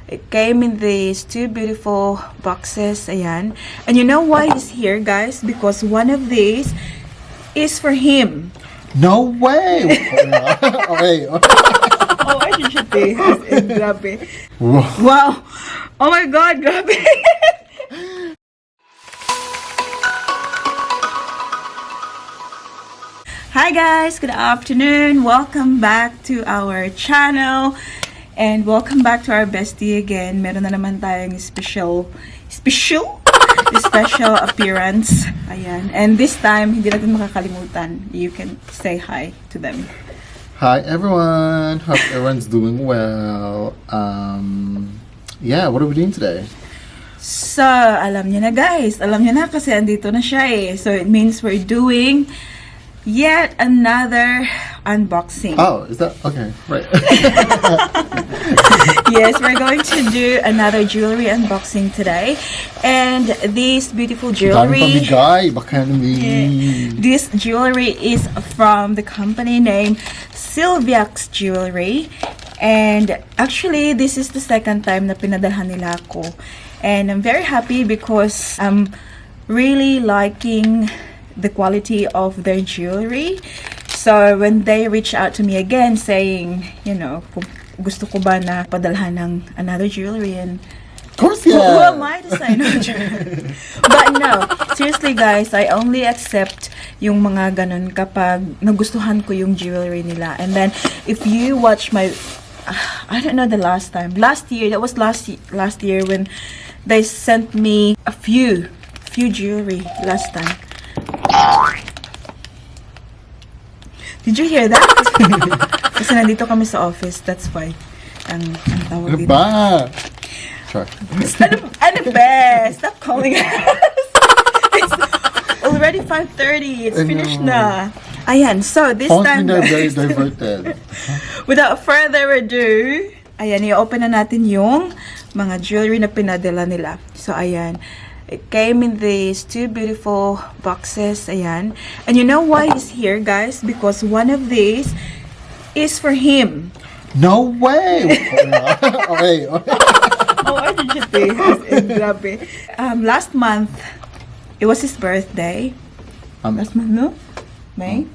It came in these two beautiful boxes, ayan. And you know why he's here, guys? Because one of these is for him. No way! Okay. Oh, I should say. Grabe. Wow! Oh my God, grabe! Hi guys, good afternoon. Welcome back to our channel. And welcome back to our bestie again. Meron na naman tayong special appearance. Ayan. And this time, hindi natin makakalimutan. You can say hi to them. Hi everyone. Hope everyone's doing well. Yeah, what are we doing today? So, alam niyo na guys. Alam niyo na kasi andito na siya eh. So, it means we're doing yet another unboxing. Oh, is that okay? Right. Yes, we're going to do another jewelry unboxing today, and this beautiful jewelry. This jewelry is from the company name Silviax Jewelry, and actually this is the second time na pinadalhan nila ako, and I'm very happy because I'm really liking the quality of their jewelry. So when they reach out to me again saying, you know, gusto ko ba na padalhan ng another jewelry, and of course, yeah. Who am I to say no? But no, seriously guys, I only accept yung mga ganun kapag nagustuhan ko yung jewelry nila. And then if you watch my I don't know the last time, last year when they sent me a few jewelry last time. Did you hear that? Kasi nandito kami sa office, that's why. Ang tawag dito. Ba? Sure. Ano ba? Stop calling us. It's already 5:30. It's finished na. Ayan, so this time, They're very diverted. without further ado, ayan, i-open na natin yung mga jewelry na pinadala nila. So, ayan. It came in these two beautiful boxes, ayan. And you know why he's here, guys? Because one of these is for him. No way! Okay. Oh, I should say. Grabe. Last month, it was his birthday. Last month, no? May?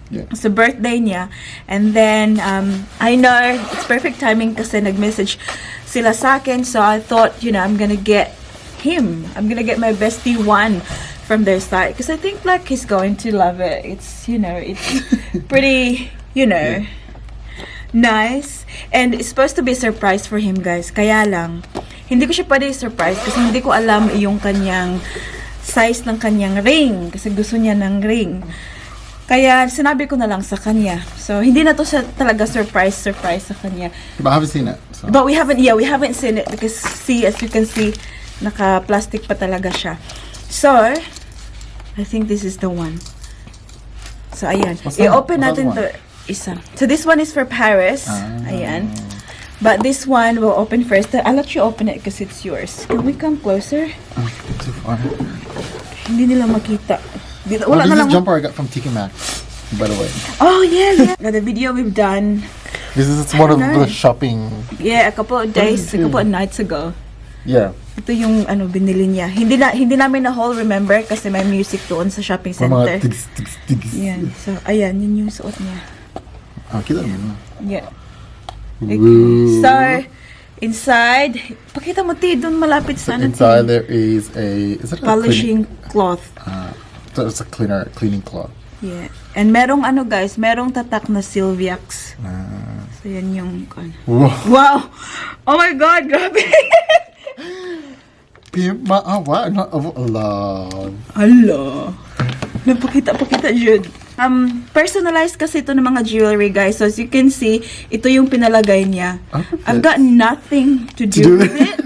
Yeah. It's the birthday niya. And then, I know, it's perfect timing kasi nag-message sila sa akin. So, I thought, you know, I'm gonna get him. I'm gonna get my bestie one from their side. Because I think, like, he's going to love it. It's, you know, it's pretty, you know, nice. And it's supposed to be a surprise for him, guys. Kaya lang, hindi ko siya pwede surprise kasi hindi ko alam yung kanyang size ng kanyang ring. Kasi gusto niya ng ring. Kaya sinabi ko na lang sa kanya. So, hindi na to sa talaga surprise sa kanya. But I haven't seen it. So. But we haven't seen it because, see, as you can see, naka-plastic pa talaga siya. So, I think this is the one. So, ayan. I-open natin to isa. So, this one is for Paris. Ayan. But this one will open first. I'll let you open it because it's yours. Can we come closer? Too far. Hindi nila makita. This is a jumper I got from TK Maxx, by the way. Oh, yeah. The video we've done. This is one of the shopping. Yeah, a couple of nights ago. Yeah. Ito yung binili niya. Hindi namin na haul, remember? Kasi may music doon sa shopping center. Tigs. Yan. So, ayan. Yun yung suot niya. Kita naman. Yeah. Okay. So, inside, pakita mo doon malapit sa inside there is is it a polishing cloth. So it's a cleaning cloth. Yeah. And merong guys, merong tatak na Silviax. So, yan yung Wow! Oh my God, grabe! What? Not love. Hala. Napakita, Jude. Personalized kasi ito ng mga jewelry, guys. So, as you can see, ito yung pinalagay niya. I've got nothing to do with it.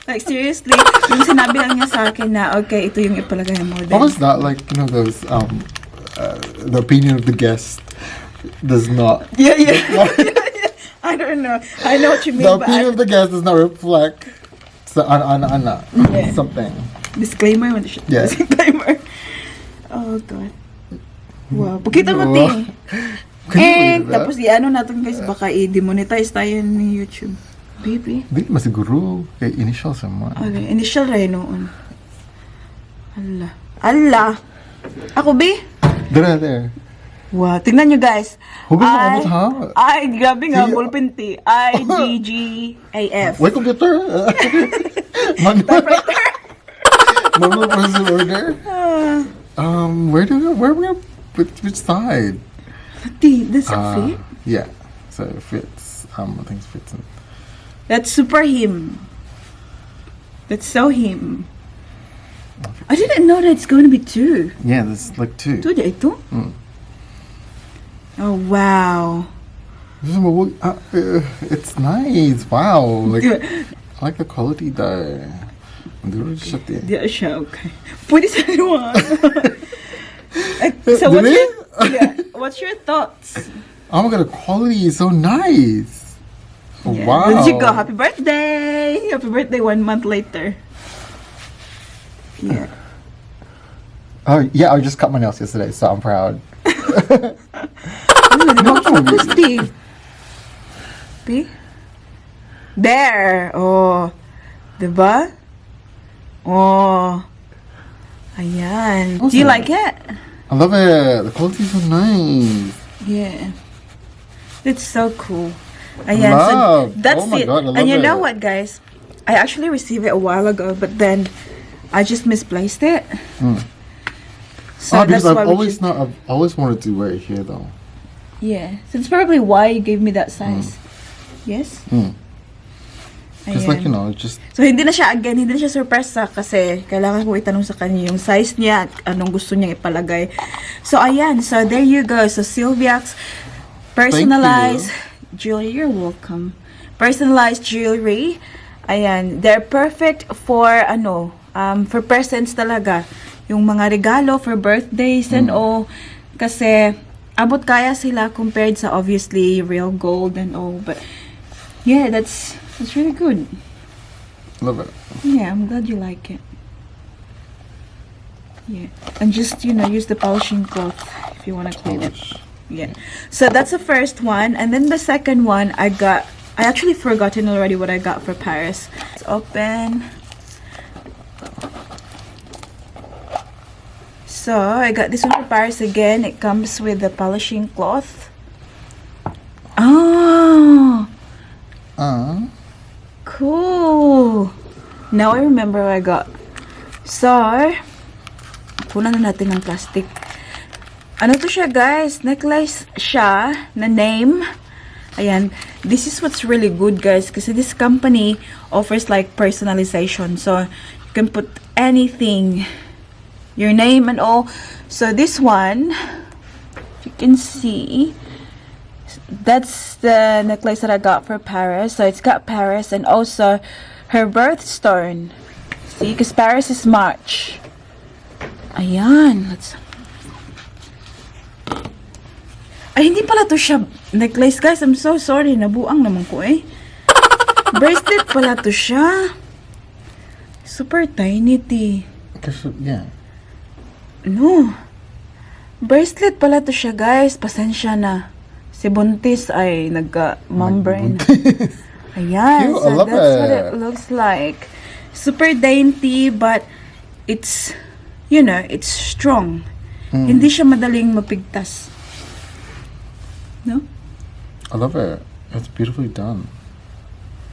Like, seriously, yung sinabi lang niya sa akin na, okay, ito yung ipalagay mo. What was that? Like, you know, those, the opinion of the guest does not... Yeah. I don't know. I know what you mean. The opinion of the guest does not reflect something. Disclaimer. Yeah. Disclaimer. Oh, God. Wow. Pakita mo, ting. Tapos, natin guys, baka i-demonetize tayo ng YouTube. Baby. Di masiguro. Kay initial naman. Okay, initial rin noon. Allah. Ako, B? There. Wow, tingnan nyo guys. Huwag mo abot, ha? Ay, grabe nga, ballpen T. IGGAF. Wait, computer? Manual parcel order? Where we which side? T, does it fit? Yeah, so it fits. I think it fits in. That's super him. That's so him. I didn't know that it's going to be 2. Yeah, there's like 2. 2 dyan ito? Oh, wow. It's nice. Wow. Like, I like the quality though. Hindi siya, okay. Pwede sa naman. So, what's your thoughts? Oh my god, the quality is so nice. Yeah. Wow. Where did you go? Happy birthday! Happy birthday 1 month later. Yeah. Oh, yeah, I just cut my nails yesterday, so I'm proud. There! Oh. Diba? Oh. Ayan. Do you like it? I love it. The quality is so nice. Yeah. It's so cool. Ayan. Love. So that's oh my it. God, I love and you know it. what, guys? I actually received it a while ago, but then I just misplaced it. So because that's I've why I've always wanted to wear it here though. Yeah. So that's probably why you gave me that size. Yes? Because like, you know, it just... So hindi na siya sorpresa kasi kailangan ko itanong sa kanya yung size niya at anong gusto niyang ipalagay. So ayan, so there you go. So Silviax personalized jewelry. You're welcome. Personalized jewelry. Ayan, they're perfect for for presents talaga. Yung mga regalo for birthdays and all. Kasi abot kaya sila compared sa obviously real gold and all. But yeah, that's really good. Love it. Yeah, I'm glad you like it. Yeah, and just use the polishing cloth if you want to clean it. Yeah. So that's the first one, and then the second one I actually forgotten already what I got for Paris. Let's open. So I got this one for Paris again. It comes with the polishing cloth. Oh. Cool. Now I remember what I got. So, punan na natin ng plastic. Ano to siya, guys? Necklace siya na name. Ayan. This is what's really good, guys. Kasi this company offers like personalization. So, you can put anything. Your name and all. So, this one, you can see, that's the necklace that I got for Paris. So it's got Paris and also her birthstone. See, because Paris is March. Ayan. Ay, hindi pala to siya necklace, guys. I'm so sorry. Nabuang naman ko eh. Bracelet pala to siya. Super tiny, T. Yeah. No. Bracelet pala to siya, guys. Pasensya na. Si Buntis ay nagka-membrane. Ayan. Cute, So I love that's it. what it looks like. Super dainty, but it's, it's strong. Hindi siya madaling mapigtas. No? I love it. It's beautifully done.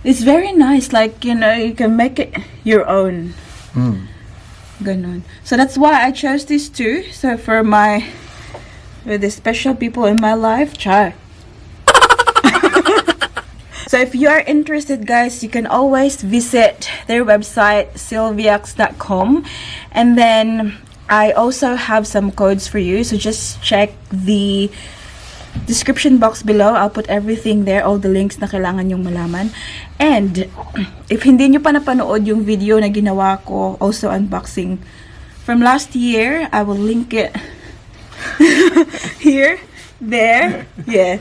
It's very nice. Like, you can make it your own. Ganon. So that's why I chose these two. So for the special people in my life, char. So if you are interested, guys, you can always visit their website, silviax.com. And then I also have some codes for you. So just check the description box below. I'll put everything there, all the links na kailangan yung malaman. And if hindi nyo pa napanood yung video na ginawa ko, also unboxing from last year, I will link it here, there, yeah,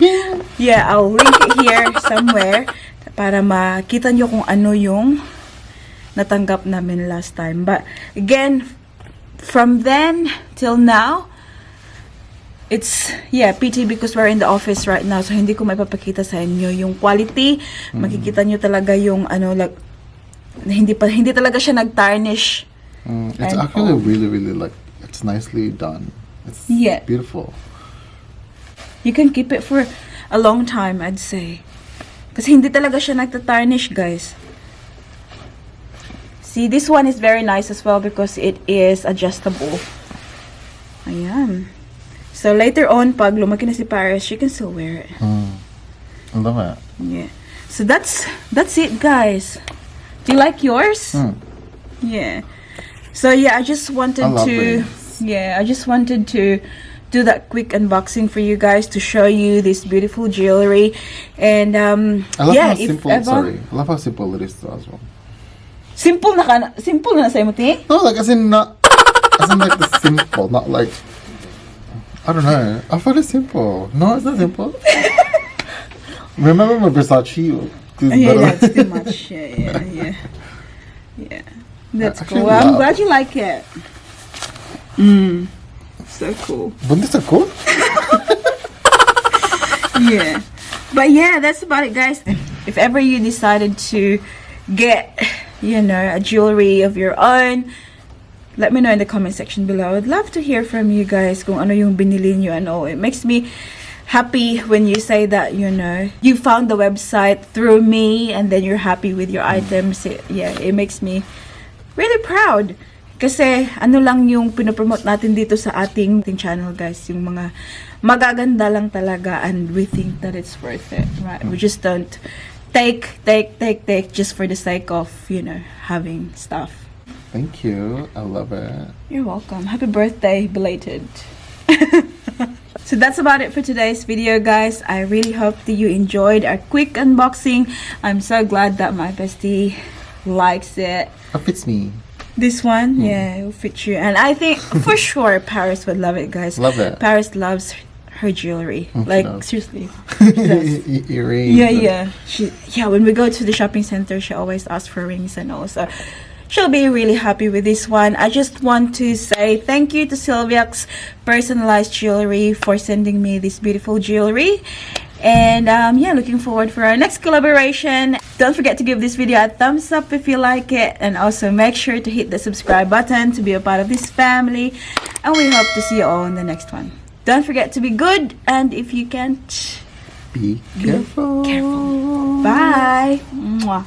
I'll link it here somewhere para makita nyo kung ano yung natanggap namin last time. But again, from then till now, it's, yeah, PT because we're in the office right now. So, hindi ko maipapakita sa inyo yung quality. Makikita nyo talaga yung, ano, like, hindi talaga siya nag-tarnish. It's actually really, like, it's nicely done. It's beautiful. You can keep it for a long time, I'd say. Kasi hindi talaga siya nagta-tarnish, guys. See, this one is very nice as well because it is adjustable. Ayan. So, later on, pag lumaki na si Paris, she can still wear it. I love it. Yeah. So, that's it, guys. Do you like yours? Yeah. So, yeah, I just wanted to... This. Yeah, I just wanted to do that quick unboxing for you guys to show you this beautiful jewelry. And, I love yeah, how simple, I love how simple it is as well. Simple na sa'yo mo, ti? No, like, as in like the simple, not like... I don't know. I thought it's simple. No, it's not simple. Remember my Versace? Yeah, that's too much. Yeah. That's cool. Well, I'm glad you like it. So cool. Wasn't this so cool? Yeah. But yeah, that's about it, guys. If ever you decided to get, you know, a jewelry of your own, let me know in the comment section below. I'd love to hear from you guys kung ano yung binili nyo and all. It makes me happy when you say that, you know, you found the website through me and then you're happy with your items. It makes me really proud. Kasi ano lang yung pinopromote natin dito sa ating channel, guys. Yung mga magaganda lang talaga and we think that it's worth it, right? We just don't take just for the sake of, you know, having stuff. Thank you. I love it. You're welcome. Happy birthday, belated. So that's about it for today's video, guys. I really hope that you enjoyed our quick unboxing. I'm so glad that my bestie likes it. It fits me. This one, yeah, it will fit you. And I think for sure Paris would love it, guys. Love it. Paris loves her jewelry. Like, seriously. Earrings. Yeah, when we go to the shopping center, she always asks for rings and all. So she'll be really happy with this one. I just want to say thank you to Silviax Personalized Jewelry for sending me this beautiful jewelry. And yeah, looking forward for our next collaboration. Don't forget to give this video a thumbs up if you like it. And also make sure to hit the subscribe button to be a part of this family. And we hope to see you all in the next one. Don't forget to be good. And if you can't, be careful. Bye. Mwah.